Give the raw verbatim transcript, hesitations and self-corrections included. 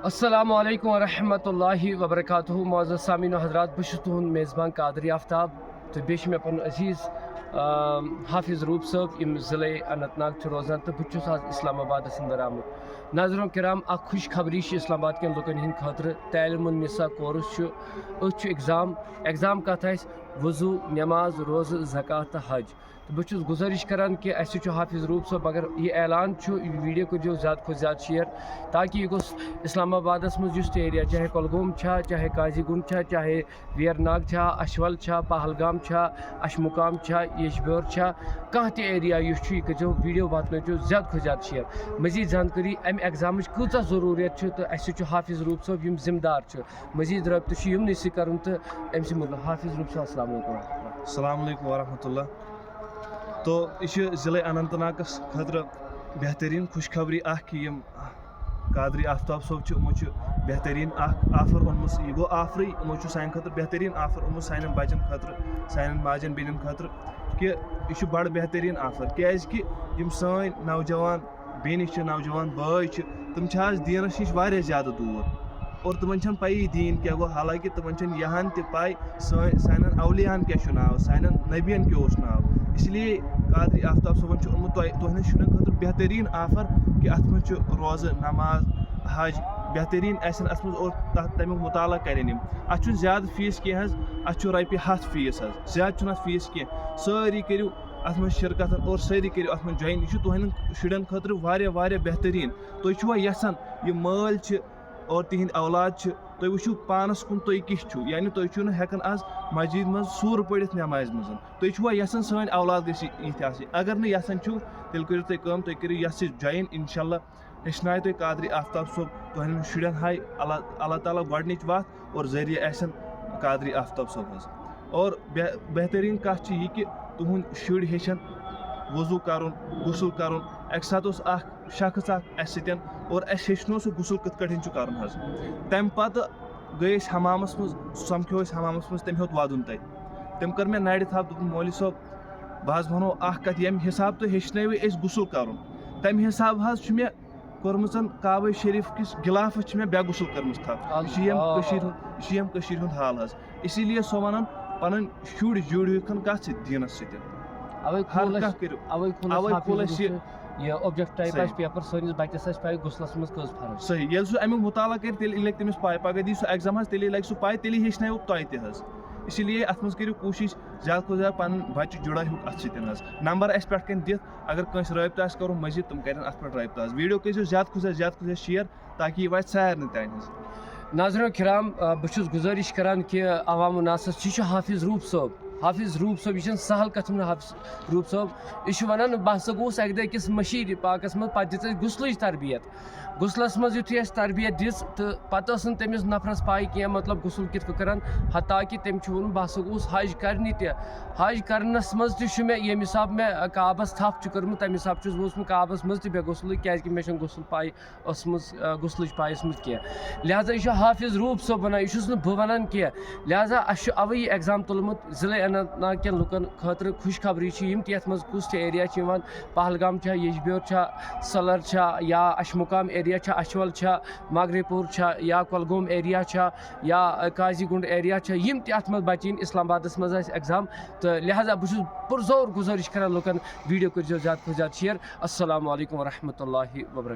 السلام علیکم ورحمۃ اللہ وبرکاتہ۔ معزز سامعین و حضرات، بہٕ چھُس تُہُنٛد میزبان قادری آفتاب، تہٕ بیٚیہِ چھُ مےٚ پنُن عزیز، آم، حافظ روٗپ صٲب، یِم ضلعے اننت ناگ چھِ روزان، تہٕ بہٕ تہِ چھُس آز اسلام آبادس اندر آمُت۔ ناظرین کرام، اکھ خوش خبری چھِ اسلام آباد کٮ۪ن لُکن ہٕنٛدِ خٲطرٕ۔ تعلیمُن نساء کورس چھُ، أتھۍ چھُ ایگزام۔ ایگزام کتھ آسہِ؟ وضو، نماز، روزٕ، زکوٰۃ تہٕ حج۔ تہٕ بہٕ چھُس گُزٲرِش کران کہِ اَسہِ چھُ حافظ روٗپ صٲب، مگر یہِ اعلان چھُ، یہِ ویٖڈیو کٔرۍزیو زیادٕ کھۄتہٕ زیادٕ شیئر، تاکہِ یہِ گوٚژھ اسلام آبادس منٛز یُس تہِ ایریا، چاہے کۄلگوم چھا، چاہے قاضی گُنڈ چھا، چاہے ویرناگ چھا، اچھول چھا، پہلگام چھا، اچھ مُقام چھا، یجبیور چھا، کانٛہہ تہِ ایریا یُس چھُ، یہِ کٔرۍزیو ویٖڈیو، واتنٲیزیو زیادٕ کھۄتہٕ زیادٕ شیئر۔ مزید زانکٲری، امہِ ایگزامٕچ کۭژاہ ضروٗریت چھِ، تہٕ اَسہِ چھُ حافظ روٗپ صٲب یِم ذمہٕ دار چھِ۔ مزید رٲبطہٕ چھُ یِمنٕے سۭتۍ کرُن تہٕ أمۍ سٕے مُتعلق۔ حافظ روٗپ صٲب، السلام علیکم ورحمۃ اللہ۔ السلام علیکم ورحمۃ اللہ۔ تو یہِ چھُ ضلع اننت ناگس خٲطرٕ بہتریٖن خوشخبری اکھ کہِ یِم قادری آفتاب صٲب چھِ، یِمو چھُ بہتریٖن اکھ آفر اوٚنمُت۔ یہِ گوٚو آفرٕے، یِمو چھُ سانہِ خٲطرٕ بہتریٖن آفر اوٚنمُت، سانٮ۪ن بچن خٲطرٕ، سانٮ۪ن ماجن بیٚنٮ۪ن خٲطرٕ، کہِ یہِ چھُ بڑٕ بہتریٖن آفر، کیازِ کہِ یِم سٲنۍ نوجوان بیٚنہِ چھِ، نوجوان بٲے چھِ، تِم چھِ آز دیٖنَس نِش واریاہ زیادٕ دوٗر اور تِمَن چھَنہٕ پَیی دیٖن کیٛاہ گوٚو، حالانکہِ تِمَن چھَنہٕ یِہَن تہِ پَے سٲنۍ، سانٮ۪ن اولیاہَن کیٛاہ چھُ ناو، سانٮ۪ن نبیَن کیٛاہ اوس ناو۔ اس لیے قادری آفتاب صٲبَن چھُ اوٚنمُت تۄہہِ، تُہٕنٛدٮ۪ن شُرٮ۪ن خٲطرٕ بہتریٖن آفر کہِ اَتھ منٛز چھُ روزٕ، نماز، حج، بہتریٖن آسن اَتھ منٛز اور تَتھ، تَمیُک مُطالعہ کَرن یِم۔ اَتھ چھُنہٕ زیادٕ فیٖس کینٛہہ حظ، اَتھ چھُ رۄپیہِ ہَتھ فیٖس حظ، زیادٕ چھُنہٕ اَتھ فیٖس کینٛہہ۔ سٲری کٔرِو اَتھ منٛز شِرکت اور سٲری کٔرِو اَتھ منٛز جویِن۔ یہِ چھُ تُہٕنٛدٮ۪ن شُرٮ۪ن خٲطرٕ واریاہ، واریاہ بہتریٖن۔ تُہۍ چھِوا یَژھان یہِ مٲلۍ چھِ اور تِہِنٛدۍ اولاد چھِ، تُہۍ وٕچھِو پانَس کُن تُہۍ کِتھ چھِو، یعنی تُہۍ چھِو نہٕ ہٮ۪کان آز مسجد منٛز سوٗرٕ پٔرِتھ نٮ۪مازِ منٛز۔ تُہۍ چھِوا یَژھان سٲنۍ اولاد گٔژھِ یِتھۍ آسٕنۍ؟ اگر نہٕ یَژھان چھِو، تیٚلہِ کٔرِو تُہۍ کٲم، تُہۍ کٔرِو یَتھ سۭتۍ جویِن، اِنشاء اللہ ہیٚچھنایہِ تُہۍ قادری آفتاب صٲب تُہٕنٛدٮ۪ن شُرٮ۪ن ہاے اللہ، اللہ تعالیٰ گۄڈٕنِچ وَتھ اور ذٔریعہٕ آسن قادری آفتاب صٲب حظ۔ اور بہ-، بہتریٖن کَتھ چھِ یہِ کہِ تُہُنٛد شُرۍ ہیٚچھن وضوٗ کَرُن، غسل کَرُن۔ اَکہِ ساتہٕ اوس اَکھ شخص اَکھ اَسہِ سۭتۍ اور اَسہِ ہیٚچھنو سُہ غسل کِتھ کٲٹھۍ چھُ کَرُن حظ۔ تَمہِ پَتہٕ گٔے أسۍ حمامَس منٛز، سُہ سَمکھیو أسۍ حمامَس منٛز، تٔمۍ ہیوٚت وَدُن تَتہِ۔ تٔمۍ کٔر مےٚ نَرِ تھپھ، دوٚپُن، "مولوی صٲب، بہٕ حظ وَنو اَکھ کَتھ، ییٚمہِ حساب تُہۍ ہیٚچھنٲوِو أسۍ غسل کَرُن، تَمہِ حساب حظ چھُ مےٚ کوٚرمٕژ کعبہ شریف کِس غلافس چھِ مےٚ بے غسل کٔرمٕژ تھپھ۔" یہِ چھِ ییٚمہِ اللہ۔ کٔشیٖرِ ہُنٛد، یہِ چھِ ییٚمہِ کٔشیٖرِ ہُنٛد حال حظ۔ اسی لیے سو وَنان، پَنٕنۍ شُرۍ جُڑِو کَتھ سۭتۍ؟ دیٖنَس سۭتۍ۔ اوے ہر کھول اَسہِ، کانٛہہ کٔرِو۔ اوے کھول اَسہِ اوے حافظ کھول اَسہِ یہِ۔ یہِ اوبجیکٹ ٹایپ صحیح۔ آسہِ پیپر، سٲنِس بَچَس آسہِ پَے غسلَس منٛز کٔژ فرض۔ صحیح، ییٚلہِ سُہ اَمیُک مُطالعہ کَرِ، تیٚلہِ لَگہِ تٔمِس پَے، پَگاہ دی سُہ ایگزام حظ، تیٚلے لَگہِ سُہ پَے، تیٚلے ہیٚچھناوِ تۄہہِ تہِ حظ۔ اسی لیے اَتھ منٛز کٔرِو کوٗشِش زیادٕ کھۄتہٕ زیادٕ پَنٕنۍ بَچہِ جُڑٲیہُکھ اَتھ سۭتۍ حظ۔ نمبر اَسہِ پٮ۪ٹھ کَنہِ دِتھ، اگر کٲنٛسہِ رٲبطہٕ آسہِ کَرُن مٔزیٖد، تِم کَرن اَتھ پٮ۪ٹھ رٲبطہٕ حظ۔ ویٖڈیو کٔرۍزیو زیادٕ کھۄتہٕ زیادٕ، زیادٕ کھۄتہٕ زیادٕ شِیَر، تاکہِ یہِ واتہِ سارنٕے تام حظ۔ ناظرین کرام، آ، بہٕ چھُس گُزٲرِش کران کہِ عوام الناسَس، یہِ چھُ حافظ روٗپ صٲب۔ حافظ روٗپ صٲب، یہِ چھُنہٕ سہل کَتھ وَنان حافظ روٗپ صٲب۔ یہِ چھُ وَنان، بہٕ ہسا گوٚوُس اَکہِ دۄہ أکِس مٔشیٖد پاکَس منٛز، پَتہٕ دِژ اَسہِ غسلٕچ تربیت۔ غسلَس منٛز یُتھُے اَسہِ تربیت دِژ تہٕ پَتہٕ ٲس نہٕ تٔمِس نفرَس پَے کینٛہہ، مطلب، غسل کِتھ کٔنۍ کَرَن، حتیٰ کہِ تٔمۍ چھُ ووٚنمُت، بہٕ ہسا گوٚوُس حج کَرنہِ تہِ۔ حج کَرنَس منٛز تہِ چھُ مےٚ، ییٚمہِ حساب مےٚ کعبَس تھپھ چھُ کٔرمٕژ، تَمہِ حساب چھُس بہٕ اوسمُت کعبَس منٛز تہِ بے غسلٕے، کیٛازِکہِ مےٚ چھَنہٕ غسل پَے ٲسمٕژ، آ، غسلٕچ پَے ٲسمٕژ کینٛہہ۔ لہذا یہِ چھُ حافظ روٗپ صٲب وَنان، یہِ چھُس نہٕ بہٕ وَنان کینٛہہ۔ لہذا اَسہِ چھُ اَوَے یہِ ایگزام تُلمُت ضلع اننت ناگ کٮ۪ن لُکَن خٲطرٕ خوشخبری چھِ، یِم تہِ یَتھ منٛز کُس تہِ ایریا چھِ یِوان، پہلگام چھا، یجبیور چھا، سَلَر چھا، یا اَشمُقام ایریا چھا، اَچھول چھا، مغرب پوٗر چھا، یا کۄلگوم ایریا چھا، یا قاضی گُنڈ ایریا چھا، یِم تہِ اَتھ منٛز بَچہِ یِن اسلام آبادَس منٛز آسہِ ایگزام۔ تہٕ لہذا بہٕ چھُس پُرزور گُزٲرِش کران لُکَن، ویٖڈیو کٔرۍزیو زیادٕ کھۄتہٕ زیادٕ شِیَر۔ السلام علیکم ورحمۃ اللہ وبرکاتہ۔